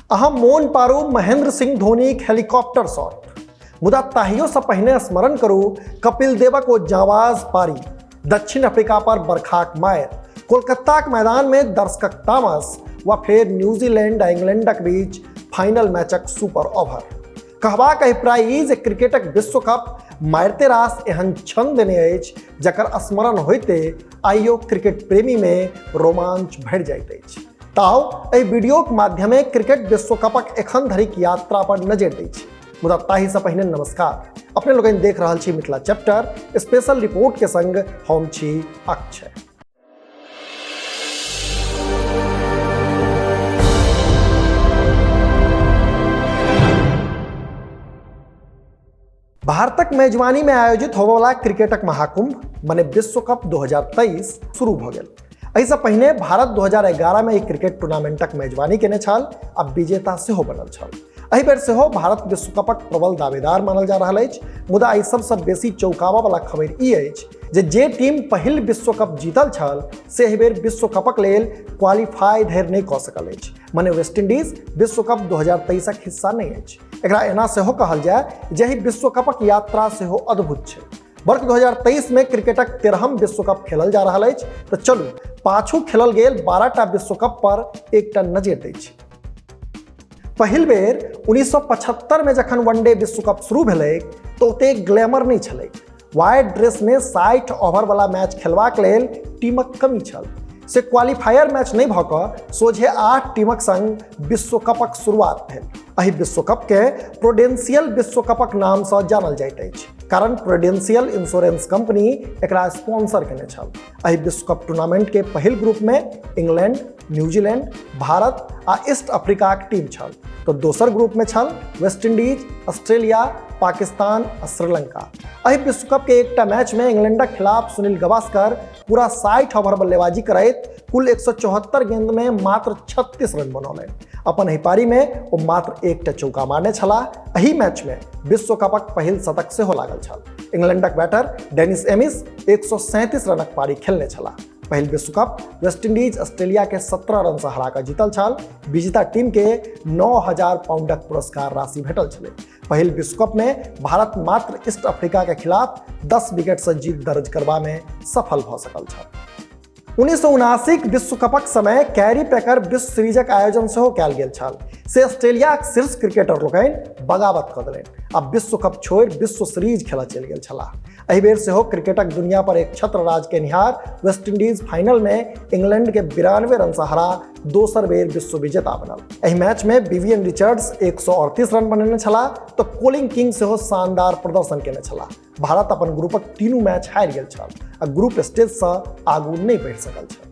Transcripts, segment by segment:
अहाँ मोन Paru Mahendra Singh धोनीक helicopter shot, मुदा ताहियोसँ पहिने स्मरण करू कपिल देवक ओ जावाज पारी, दक्षिण अफ्रीका पर बरखाक मारि, कोलकाताक मैदानमे दर्शकक तामस वा फेर न्यूजीलैंड आ इंग्लैंडक बीच फाइनल मैचक सुपर ओवर। कहबाक अभिप्राय ई जे क्रिकेटक विश्व कप मारिते रास एहन क्षण देने अछि जकर स्मरण होइते आइयो क्रिकेट प्रेमीमे रोमांच भरि जाइत अछि। तऽ आउ एहि वीडियोक माध्यमे क्रिकेट विश्व कपक एखन धरिक यात्रा पर नजरि दै छी, मुदा ताहिसँ पहिने नमस्कार। अपने लोकनि देख रहल छी मिथिला चैप्टर स्पेशल रिपोर्ट के संग हम छी अक्षय। भारतक मेजबानी में आयोजित होबयवला क्रिकेटक महाकुंभ मने विश्व कप 2023 शुरू भऽ गेल। एहिसँ पहिने भारत 2011 में ई क्रिकेट टूर्नामेंटक मेजबानी केने छल आ विजेता सेहो बनल छल। एहि बेर सेहो भारत विश्व कपक प्रबल दावेदार मानल जा रहल अछि, मुदा एहि सबसँ बेसी चौंकाबऽ वाला खबरि ई अछि जे जे टीम पहिल विश्व कप जीतल छल से एहि बेर विश्व कपक लेल क्वालिफाई धरि नहि कऽ सकल अछि, मने वेस्ट इंडीज विश्व कप 2023 हिस्सा नहि अछि। एकरा एना सेहो कहल जाय जे एहि विश्व कपक यात्रा सेहो अद्भुत छै। वर्ष 2023 में क्रिकेटक 13म विश्व कप खेलल जा रहल अछि। तऽ चलू पाछू खेलल गेल 12टा विश्व कप पर एकटा नजरि दै छी। पहिल बेर 1975 में जखन वनडे विश्व कप शुरू भेलै तऽ ओतेक ग्लैमर नहि छलै। व्हाइट ड्रेस में 60 ओवर वाला मैच खेलबाक लेल टीमक कमी छल, से क्वालिफायर मैच नहि भऽ कऽ सोझे 8 टीमक संग विश्व कपक शुरुआत भेल। एहि विश्व कप के प्रोडेंशियल विश्व कपक नामसँ जानल जाइत अछि, कारण प्रोडेंशियल इंश्योरेंस कंपनी एकरा स्पॉन्सर केने छल। एहि विश्व कप टूर्नामेंट के पहिल ग्रुप में इंग्लैंड, न्यूजीलैंड, भारत आ ईस्ट अफ्रीकाक टीम छल, तो दोसर ग्रुप में छल वेस्ट इंडीज, ऑस्ट्रेलिया, पाकिस्तान आ श्रीलंका। एहि विश्व कप के एकटा मैच में इंग्लैंडक खिलाफ सुनील गावस्कर पूरा 60 ओवर बल्लेबाजी करैत कुल 174 गेंद में मात्र 36 रन बनौलनि। अपन एहि पारी में ओ मात्र एकटा चौका मारने छलाह। एहि मैच में विश्व कपक पहिल शतक सेहो लागल छल। इंग्लैंडक बैटर डेनिस एमिस 137 रनक पारी खेलने छलाह। पहिल विश्व कप वेस्ट इंडीज ऑस्ट्रेलिया के 17 रन से हरा कऽ जीतल छल। विजेता टीम के 9000 पाउंडक पुरस्कार राशि भेटल छलै। पहिल विश्व कप में भारत मात्र ईस्ट अफ्रीका के खिलाफ 10 विकेट से जीत दर्ज करबा में सफल भऽ सकल छल। 1979 विश्व कपक समय कैरी पैकर विश्व सीरीजक आयोजन सेहो कयल गेल छल, से ऑस्ट्रेलियाक शीर्ष क्रिकेटर लोकनि बगावत कऽ देलनि आ विश्व कप छोड़ि विश्व सीरीज खेलऽ चलि गेल छलाह। एहि बेर सेहो क्रिकेटक दुनिया पर एक छत्र राज केनिहार वेस्ट इंडीज फाइनल में इंग्लैंड के 92 रन से हरा दोसर बेर विश्व विजेता बनल। एहि मैच में विवियन रिचर्ड्स 138 रन बनेने छलाह तऽ कोलिंग किंग सेहो शानदार प्रदर्शन केने छलाह। भारत अपन ग्रुपक तीनू मैच हारि गेल छल आ ग्रुप स्टेज से आगू नहि बढ़ि सकल छल।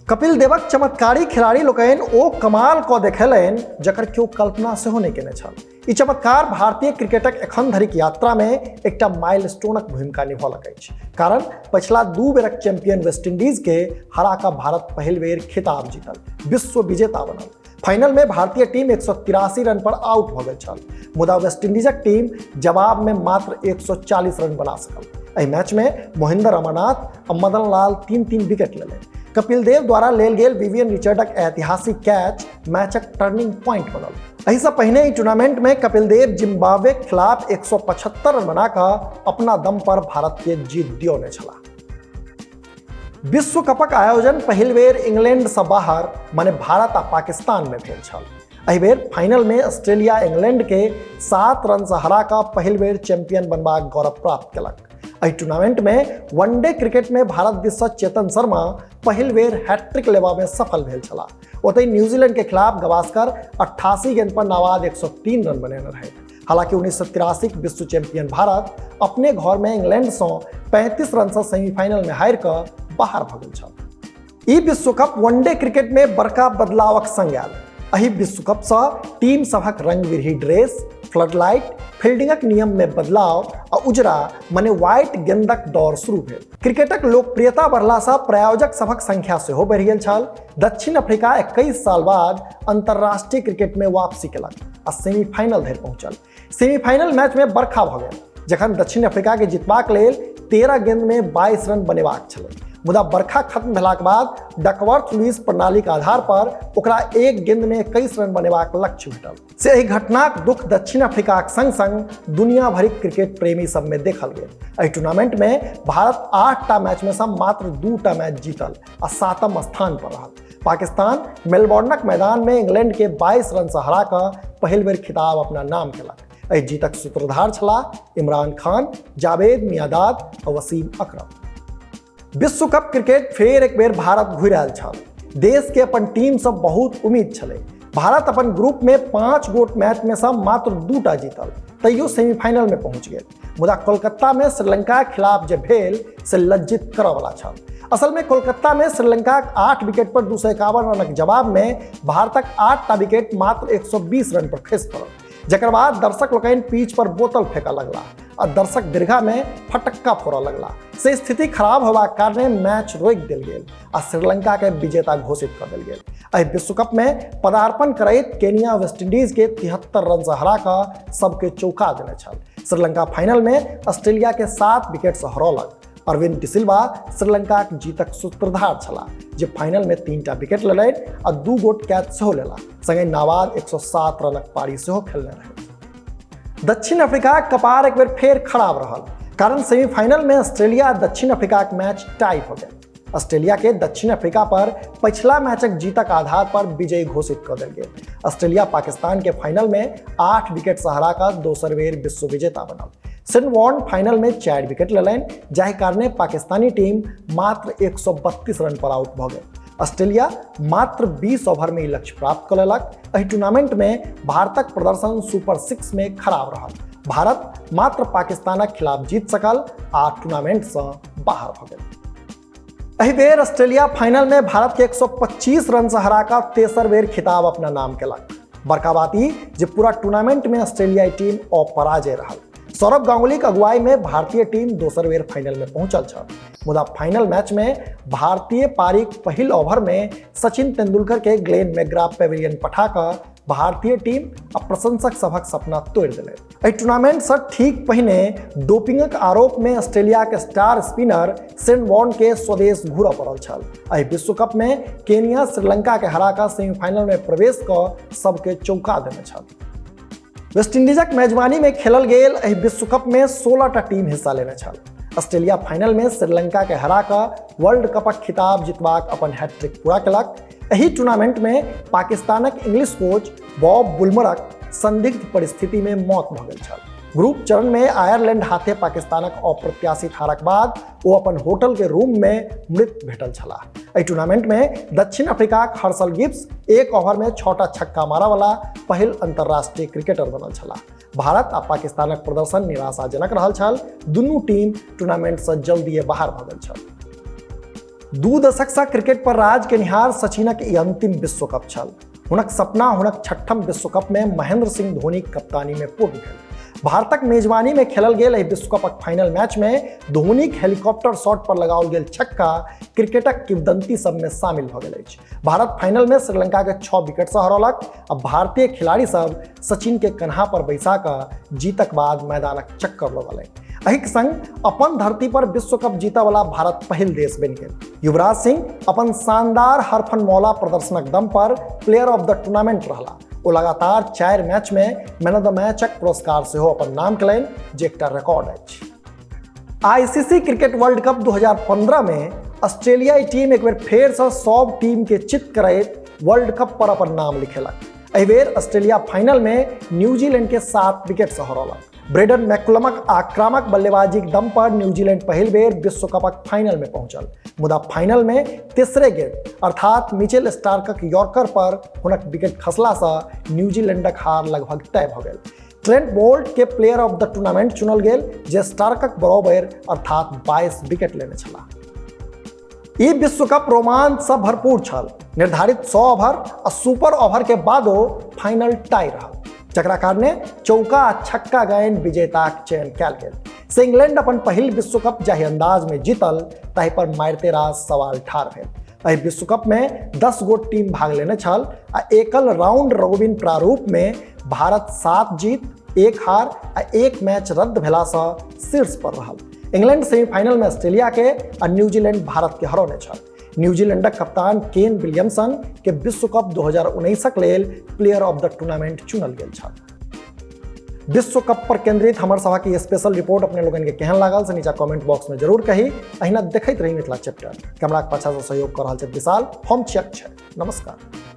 कपिल देवक चमत्कारी खिलाड़ी लोकनि ओ कमाल कऽ देखेलनि जकर केओ कल्पना सेहो नहि केने छल। ई चमत्कार भारतीय क्रिकेटक एखन धरिक यात्रा में एकटा माइलस्टोनक भूमिका निभौलक अछि, कारण पछिला 2 बेरक चैंपियन वेस्ट इंडीज के हरा कऽ भारत पहिल बेर खिताब जीतल, विश्व विजेता बनल। फाइनल में भारतीय टीम 183 रन पर आउट भऽ गेल छल, मुदा वेस्ट इंडीजक टीम जवाब में मात्र 140 रन बना सकल। एहि मैच में मोहिंदर अमरनाथ आ मदन लाल 3-3 विकेट लेलनि। कपिल देव द्वारा लेल गेल विवियन रिचर्डक ऐतिहासिक कैच मैचक टर्निंग पॉइंट बनल। एहिसँ पहिने ई टूर्नामेंट में कपिल देव जिम्बाब्वे के खिलाफ 175 रन बनाकऽ अपना दम पर भारत के जीत दियौने छलाह। विश्व कपक आयोजन पहिल बेर इंग्लैंड से बाहर माने भारत आ पाकिस्तान में भेल छल। एहि बेर फाइनल में ऑस्ट्रेलिया इंग्लैंड के 7 रन से हरा कऽ पहिल बेर चैंपियन बनबाक गौरव प्राप्त केलक। एहि टूर्नामेंट में वनडे क्रिकेट में भारत दिस से चेतन शर्मा पहिल बेर हैट्रिक लेबा में सफल भेल छलाह। ओतहि न्यूजीलैंड के खिलाफ गावस्कर 88 गेंद पर नाबाद 103 रन बनेने रहे। हालांकि 1983 के विश्व चैंपियन भारत अपने घर में इंग्लैंड से 35 रन से सेमीफाइनल में हारि कऽ बाहर भऽ गेल छल। ई विश्व कप वनडे क्रिकेट में बड़का बदलावक संग आयल। एहि विश्व कप से टीम सभक रंग बिरही ड्रेस, फ्लडलाइट, फील्डिंगक नियम में बदलाव आ उजरा मने व्हाइट गेंदक दौर शुरू भेल। क्रिकेटक लोकप्रियता बढ़लासँ प्रायोजक सभक संख्या सेहो बढ़ि गेल छल। दक्षिण अफ्रीका 21 साल बाद अंतर्राष्ट्रीय क्रिकेट में वापसी केलक आ सेमीफाइनल धरि पहुंचल। सेमीफाइनल मैच में बरखा भऽ गेल, जखन दक्षिण अफ्रीका के जीतबाक लेल 13 गेंद में 22 रन बनेबाक छलै, मुदा बरखा खत्म भेलाक बाद डकवर्थ लुइस प्रणालीक आधार पर ओकरा एक गेंद में 21 रन बनेबाक लक्ष्य भेटल। से एहि घटनाक दुख दक्षिण अफ्रीकाक संग संग दुनिया भरिक क्रिकेट प्रेमी सब में देखल गेल। एहि टूर्नामेंट में भारत 8टा मैच में सँ मात्र 2टा मैच जीतल आ 7म स्थान पर रहल। पाकिस्तान मेलबोर्नक मैदान में इंग्लैंड के 22 रन से हरा कऽ पहिल बेर खिताब अपना नाम केलक। एहि जीतक सूत्रधार छलाह इमरान खान, जावेद मियांदाद आ वसीम अकरम। विश्व कप क्रिकेट फेर एक बेर भारत घुरि आयल छल। देश के अपन टीम से बहुत उम्मीद छलै। भारत अपन ग्रुप में 5 गोट मैच में से मात्र 2टा जीतल, तैयो सेमीफाइनल में पहुंच गेल। मुदा कोलकाता में श्रीलंका के खिलाफ जे भेल से लज्जित करऽ वाला छल। असल में कोलकाता में श्रीलंका के 8 विकेट पर 251 रनक जवाब में भारतक 8टा विकेट मात्र 120 रन पर खसि पड़ल, जकर बाद दर्शक लोकनि पिच पर बोतल फेंकऽ लगला आ दर्शक दीर्घा में फटक्का फोड़ऽ लगला। से स्थिति खराब होबाक कारणे मैच रोकि देल गेल आ श्रीलंका के विजेता घोषित कऽ देल गेल। एहि विश्व कप में पदार्पण करैत केनिया वेस्ट इंडीज के 73 रन से हरा कऽ सबके चौंका देने छल। श्रीलंका फाइनल में ऑस्ट्रेलिया के 7 विकेट से हरौलक। अरविंद डिसिल्वा श्रीलंकाक जीतक सूत्रधार छलाह, जे फाइनल में 3टा विकेट लेलनि आ 2 गोट कैच सेहो लेला। संगहि नाबाद 107 रनक पारी सेहो खेलने रहै। दक्षिण अफ्रीकाक कपार एक बेर फेर खराब रहल, कारण सेमीफाइनल में ऑस्ट्रेलिया आ दक्षिण अफ्रीकाक मैच टाई भऽ गेल। ऑस्ट्रेलिया के दक्षिण अफ्रीका पर पछिला मैचक जीतक आधार पर विजयी घोषित कऽ देल गेल। ऑस्ट्रेलिया पाकिस्तान के फाइनल में 8 विकेट से हरा कऽ दोसर बेर विश्व विजेता बनल। शेन वॉर्न फाइनल में 4 विकेट लेलनि, जाहि कारणे पाकिस्तानी टीम मात्र 132 रन पर आउट भऽ गेल। ऑस्ट्रेलिया मात्र 20 ओवर में ई लक्ष्य प्राप्त कऽ लेलक। एहि टूर्नामेंट में भारतक प्रदर्शन सुपर 6 में खराब रहल। भारत मात्र पाकिस्तानक खिलाफ जीत सकल आ टूर्नामेंट से बाहर भऽ गेल। एहि बेर ऑस्ट्रेलिया फाइनल में भारत के 125 रन से हरा कऽ तेसर बेर खिताब अपना नाम केलक। बड़का बात ई जे पूरा टूर्नामेंट में ऑस्ट्रेलियाई टीम अपराजय रहल। सौरभ गांगुली के अगुवाई में भारतीय टीम दोसर बेर फाइनल में पहुंचल छल, मुदा फाइनल मैच में भारतीय पारीक पहिल ओवर में सचिन तेंदुलकर के ग्लेन मैग्रा पेविलियन पठा कऽ भारतीय टीम आ प्रशंसक सभक सपना तोड़ि देलनि। एहि टूर्नामेंट से ठीक पहिने डोपिंगक आरोप में ऑस्ट्रेलिया के स्टार स्पिनर शेन वॉर्न के स्वदेश घूरऽ पड़ल छल। एहि विश्व कप में केनिया श्रीलंका के हरा कऽ सेमीफाइनल में प्रवेश कऽ सबके चौंका देने छल। वेस्ट इंडीजक मेजबानी में खेलल गेल एहि विश्व कप में 16टा टीम हिस्सा लेने छल। ऑस्ट्रेलिया फाइनल में श्रीलंका के हरा कऽ वर्ल्ड कपक खिताब जितबाक अपन हैट्रिक पूरा केलक। एहि टूर्नामेंट में पाकिस्तानक इंग्लिश कोच बॉब वुलमरक संदिग्ध परिस्थिति में मौत भऽ गेल छल। ग्रुप चरण में आयरलैंड हाथे पाकिस्तानक अप्रत्याशित हारक बाद ओ अपन होटल के रूम में मृत भेटल छलाह। एहि टूर्नामेंट में दक्षिण अफ्रीकाक हर्षल गिब्स 1 ओवर में 6टा छक्का मारऽ वाला पहिल अंतर्राष्ट्रीय क्रिकेटर बनल छलाह। भारत आ पाकिस्तानक प्रदर्शन निराशाजनक रहल छल। दुनू टीम टूर्नामेंट से जल्दिए बाहर भऽ गेल छल। 2 दशक से क्रिकेट पर राज केनिहार सचिनक ई अंतिम विश्व कप छल। हुनक सपना हुनक 6ठम विश्व कप में महेंद्र सिंह धोनी कप्तानी में पूर्ण भेल। भारतक मेजबानी में खेलल गेल एहि विश्व कपक फाइनल मैच में धोनीक हेलीकॉप्टर शॉट पर लगाओल गेल छक्का क्रिकेटक किंवदंती सब में शामिल भऽ गेल अछि। भारत फाइनल में श्रीलंका के 6 विकेट से हरौलक आ भारतीय खिलाड़ी सब सचिन के कन्हा पर बैसा कऽ जीतक बाद मैदानक चक्कर लगौलनि। एहिक संग अपन धरती पर विश्व कप जीतऽ वाला भारत पहिल देश बनि गेल। युवराज सिंह अपन शानदार हरफन मौला प्रदर्शनक दम पर प्लेयर ऑफ the tournament रहला। ओ लगातार 4 मैच में मैन ऑफ the मैचक पुरस्कार सेहो अपन नाम केलनि, जे एकटा रिकॉर्ड अछि। आईसीसी क्रिकेट वर्ल्ड कप 2015 में ऑस्ट्रेलियाई टीम एक बेर फेर से सब टीम के चित करैत वर्ल्ड कप पर अपन नाम लिखेलक। एहि बेर ऑस्ट्रेलिया फाइनल में न्यूजीलैंड के 7 विकेट से हरौलक। ब्रेडन मैकुलमक आक्रामक बल्लेबाजीक दम पर न्यूजीलैंड पहिल बेर विश्व कपक फाइनल में पहुंचल, मुदा फाइनल में तेसरे गेंद अर्थात मिचेल स्टार्कक यॉर्कर पर हुनक विकेट खसला से न्यूजीलैंडक हार लगभग तय भऽ गेल। ट्रेंट बोल्ट के प्लेयर ऑफ the tournament चुनल गेल, जे स्टार्कक बराबर अर्थात 22 विकेट लेने छलाह। ई विश्व कप रोमांच से भरपूर छल। निर्धारित 100 ओवर आ सुपर ओवर के बादो फाइनल टाई रहल, जकरा कारणे चौका आ छक्का गायन विजेताक चयन कयल गेल। से इंग्लैंड अपन पहिल विश्व कप जाहि अंदाज में जीतल ताहि पर मारिते रास सवाल ठाढ़ भेल। एहि विश्व कप में 10 गोट टीम भाग लेने छल आ एकल राउंड रॉबिन प्रारूप में भारत 7 जीत 1 हार आ 1 मैच रद्द भेलासँ शीर्ष पर रहल। इंग्लैंड सेमीफाइनल में ऑस्ट्रेलिया के आ न्यूजीलैंड भारत के हरौने छल। न्यूजीलैंडक कप्तान केन विलियमसन के विश्व कप 2019 लेल प्लेयर ऑफ the tournament चुनल गेल छल। विश्व कप पर केंद्रित हमर सभा की स्पेशल रिपोर्ट अपने लोगन के केहन लागल से नीचा कमेंट बॉक्स में जरूर कही। अहिना देखैत रही मिथिला चैप्टर। कैमरा के पाछा से सहयोग कर रहल छथि विशाल, हम छी अक्षय। नमस्कार।